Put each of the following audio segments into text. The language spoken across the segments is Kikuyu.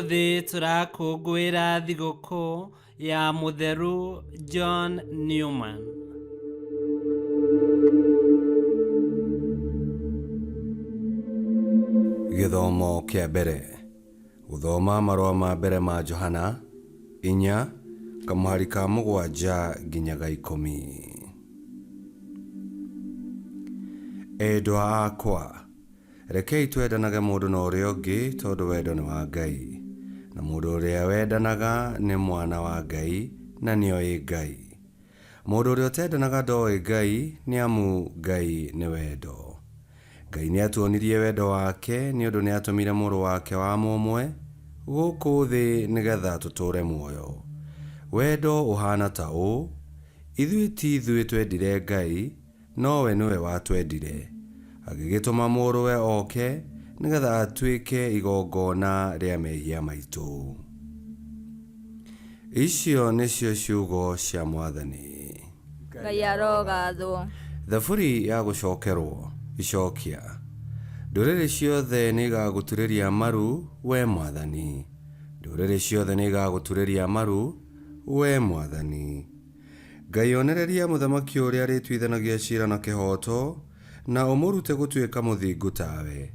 Ũmũthĩ tũrakũngũĩra thigũkũ ya Mũtheru John Newman. Gĩthomo kĩa mbere. Gũthoma marũa ma mbere ma Johana, inya, kamũhari ka mũgwanja nginya ga ikũmi. Endwa akwa, rekei twendanage mũndũ na ũrĩa ũngĩ tondũ wendo nĩ wa Ngai. Na mũndũ ũrĩa wendanaga nĩ mwana wa Ngai na nĩoĩ Ngai. Mũndũ ũrĩa ũtendanaga ndoĩ Ngai, nĩ amu Ngai nĩ wendo. Ngai nĩatuonirie wendo wake nĩ ũndũ nĩatũmire Mũrũ wake wa mũmwe gũkũ thĩ nĩ getha tũtũũre muoyo. Wendo ũhaana ta ũũ, ithuĩ ti ithuĩ twendire Ngai, no we nĩwe watwendire, agĩgĩtũma Mũrũwe oke nĩ getha atuĩke igongona rĩa mehia maitũ. Icio nĩcio ciugo cia Mwathani. Ngai arogathwo. Thaburi ya gũcokerwo. Icokia. Ndũrĩrĩ ciothe nĩigagũturĩria maru, wee Mwathani. Ndũrĩrĩ ciothe nĩigagũturĩria maru, wee Mwathani. Ngai onereria mũthamaki ũrĩa arĩtuithanagia ciira na kĩhooto, na ũmũrute gũtuĩka mũthingu tawe.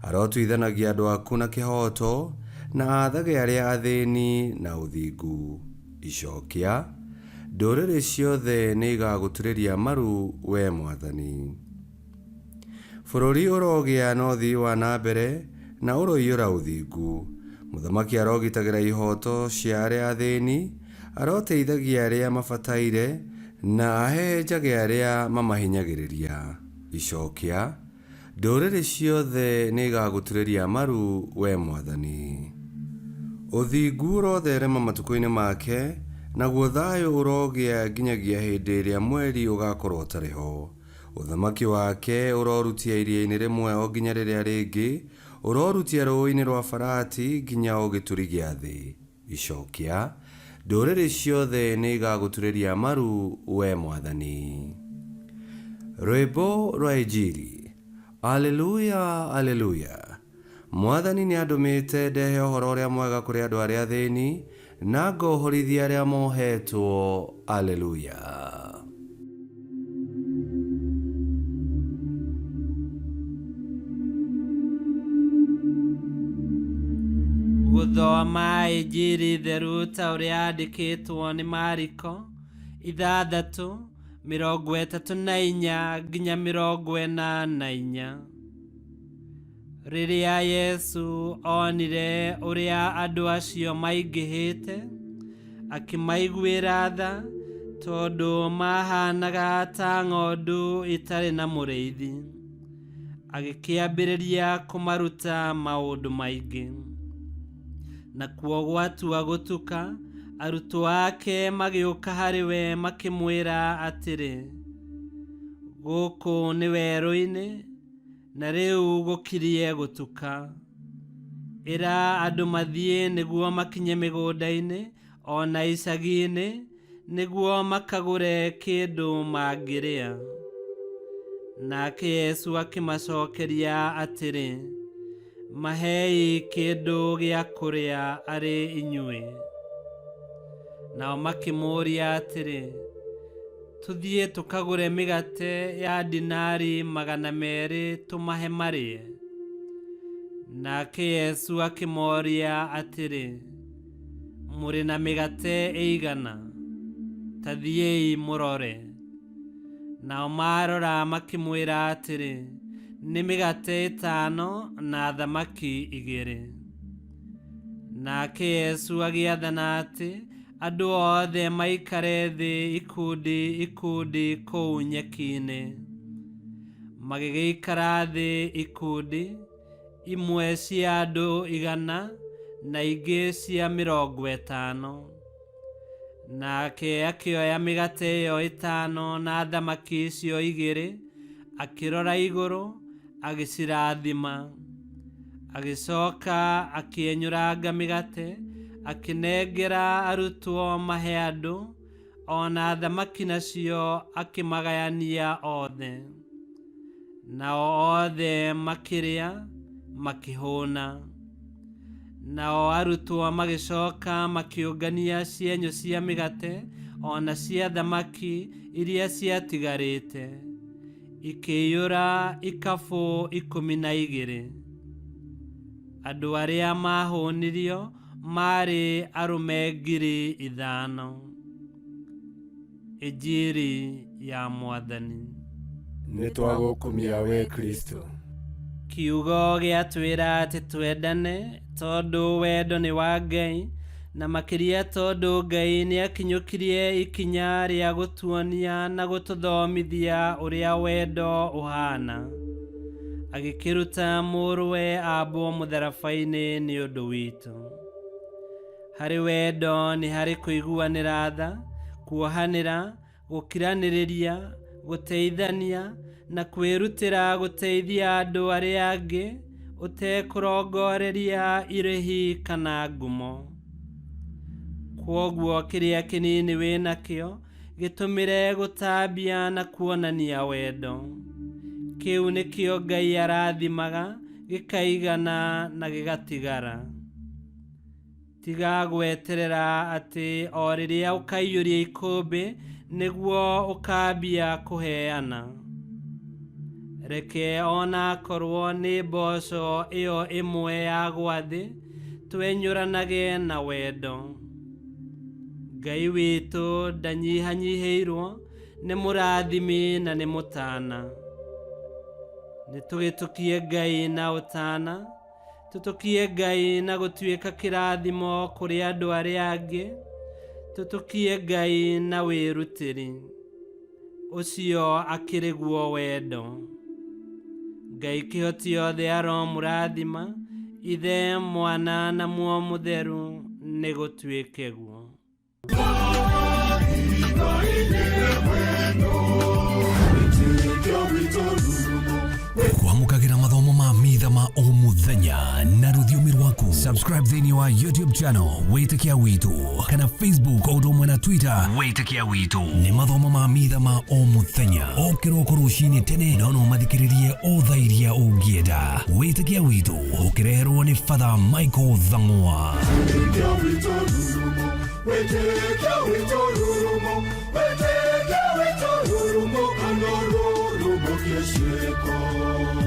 Arotuithanagia andũ aku na kĩhooto, na aathage arĩa athĩni na ũthingu. Icokia. Ndũrĩrĩ ciothe nĩigagũturĩria maru, wee Mwathani. Bũrũri ũrogĩa na ũthii wa na mbere, na ũroiyũra ũthingu. Mũthamaki arogitagĩra ihooto cia arĩa athĩni, aroteithagia arĩa mabataire, na ahehenjage arĩa mamahinyagĩrĩria. Icokia. Ndũrĩrĩ ciothe nĩigagũturĩria maru, wee Mwathani. Ũthingu ũrotherema matukũ-inĩ make, naguo thayũ ũrogĩa nginyagia hĩndĩ ĩrĩa mweri ũgaakorwo ũtarĩ ho. Ũthamaki wake ũrorutia iria-inĩ rĩmwe o nginya rĩrĩa rĩngĩ, ũrorutia rũũĩ-inĩ rwa Farati nginya o gĩturi gĩa thĩ. Icokia. Ndũrĩrĩ ciothe nĩigagũturĩria maru, wee Mwathani. Rwĩmbo rwa Injiri. Aleluya, Aleluya. Mwathani nĩandũmĩte ndehe ũhoro ũrĩa mwega kũrĩ andũ arĩa athĩni, na ngohorithia arĩa mohetwo. Aleluya. Gũthoma Injiri theru ta ũrĩa yandĩkĩtwo nĩ Mariko, ithathatũ, 34 nginya 44. Rĩrĩa Yesu onire ũrĩa andũ acio maingĩhĩte, akĩmaiguĩra tha, tondũ maahanaga ta ng'ondu itarĩ na mũrĩithi. Agĩkĩambĩrĩria kũmaruta maũndũ maingĩ. Nakuo gwatua gũtuka, arutwo ake magĩũka harĩ we makĩmwĩra atĩrĩ, Gũkũ nĩ werũ-inĩ, Na rĩu gũkirie gũtuka. Ĩra andũ mathiĩ nĩguo makinye mĩgũnda-inĩ o na icagi-inĩ nĩguo makagũre kĩndũ mangĩrĩa. Nake Yesu akĩmacokeria atĩrĩ, Mahei kĩndũ gĩa kũrĩa arĩ inyuĩ. Nao makĩmũũria atĩrĩ, Tũthiĩ tũkagũre mĩgate ya dinari 200 tũmahe marĩe? Nake Yesu akĩmoria atĩrĩ, Mũrĩ na mĩgate ĩigana? Ta thiĩi mũrore. Nao maarora makĩmwĩra atĩrĩ, Nĩ mĩgate ĩtano na thamaki igĩrĩ. Nake Yesu agĩathana atĩ andũ othe maikare thĩ ikundi ikundi kũu nyeki-inĩ. Magĩgĩikara thĩ ikundi, imwe cia andũ 100 na ingĩ cia 50. Nake akĩoya mĩgate ĩyo ĩtano na thamaki icio igĩrĩ, akĩrora igũrũ, agĩcirathima. Agĩcoka akĩenyũranga mĩgate, akĩnengera arutwo mahe andũ, o na thamaki nacio akĩmagayania othe. Nao othe makĩrĩa, makĩhũna. Nao arutwo magĩcoka makĩũngania cienyũ cia mĩgate ona cia thamaki iria ciatigarĩte, ikĩiyũra ikabũ 12. Andũ arĩa maahũnirio maarĩ arũme 5,000. Injiri ya Mwathani. Nĩ twagũkumia we Kristo. Kiugo gĩatwĩra atĩ twendane tondũ wendo nĩ wa Ngai, na makĩria tondũ Ngai nĩakinyũkirie ikinya rĩa gũtuonia na gũtũthomithia ũrĩa wendo ũhana, agĩkĩruta mũrũwe ambwo mũtharaba-inĩ nĩ ũndũ witũ. Harĩ wendo nĩ harĩ kũiguanĩra tha, kuohanĩra, gũkiranĩrĩria, gũteithania na kwĩrutĩra gũteithia andũ arĩa angĩ ũtekũrongoreria irĩhi kana ngumo. Kwoguo kĩrĩa kĩnini wĩnakĩo gĩtũmĩre gũtambia na kuonania wendo. Kĩu nĩkĩo Ngai arathimaga gĩkaigana na gĩgatigara. Tiga gweterera atĩ o rĩrĩa ũkaiyũria ikũmbĩ nĩguo ũkambia kũheana. Reke ona akorwo nĩ mboco ĩyo ĩmwe ya gwathĩ twenyũranage na wendo. Ngai witũ ndanyihanyihĩirwo, nĩ mũrathimi na nĩ mũtana. Nĩtũgĩtũkie Ngai na ũtana, tũtũkie Ngai na gũtuĩka kĩrathimo kũrĩ andũ arĩa angĩ, tũtũkie Ngai na wĩrutĩri. Ũcio akĩrĩ guo wendo. Ngai kĩhoti yothe aromũrathima, Ithe, Mwana na Muoyo Mũtheru, nĩ gũtuĩke guo. Kwamũkagĩra mathomo ma mitha ma o mũthenya na rũthiomi rwaku. Subscribe thĩinĩ wa YouTube channel Wĩtĩkia Witũ kana Facebook o ũndũ ũmwe na Twitter Wĩtĩkia Witũ. Nĩ mathomo ma mitha ma o mũthenya o kĩroko rũcinĩ tene, no no mathikĩrĩrie o thaa iria ũngĩenda. Wĩtĩkia Witũ ũkĩreherwo nĩ Father Michael Thang'wa. Wĩtĩkia witũ rurumo, wĩtĩkia witũ rurumo, wĩtĩkia witũ rurumo, kana rurumo kĩciĩko.